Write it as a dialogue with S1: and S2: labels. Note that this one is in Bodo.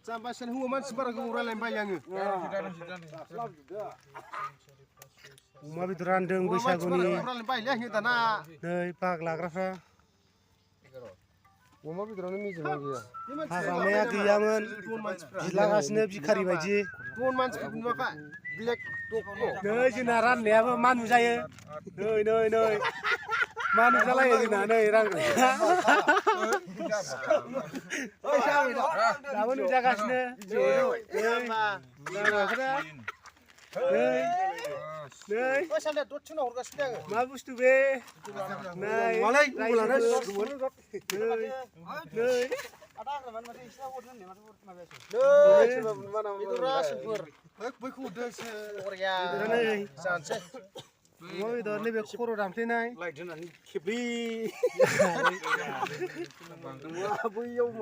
S1: Sampai huwa mansbar gurala mbay yang.
S2: अमा बेदर रानदों बैसागुनि नै बाग लाग्राफ्रा
S1: अमा बेदरावनो मेजेमा गैया
S2: हाग्रामाया गैयामोन गिलागासिनो भिखारि बायदि
S1: गुबुन मानसिफोर नुवाखा ब्लेक टप
S2: नै जोंना राननायाबो मा नुजायो नै मा नुजालायो जोंना नै रानग्राया दाबो नुजागासिनो मा बुस्थु बे नै
S1: मालाय गुबुनानो
S2: अमा बेदर नैबे खर' दामफ्लेनाय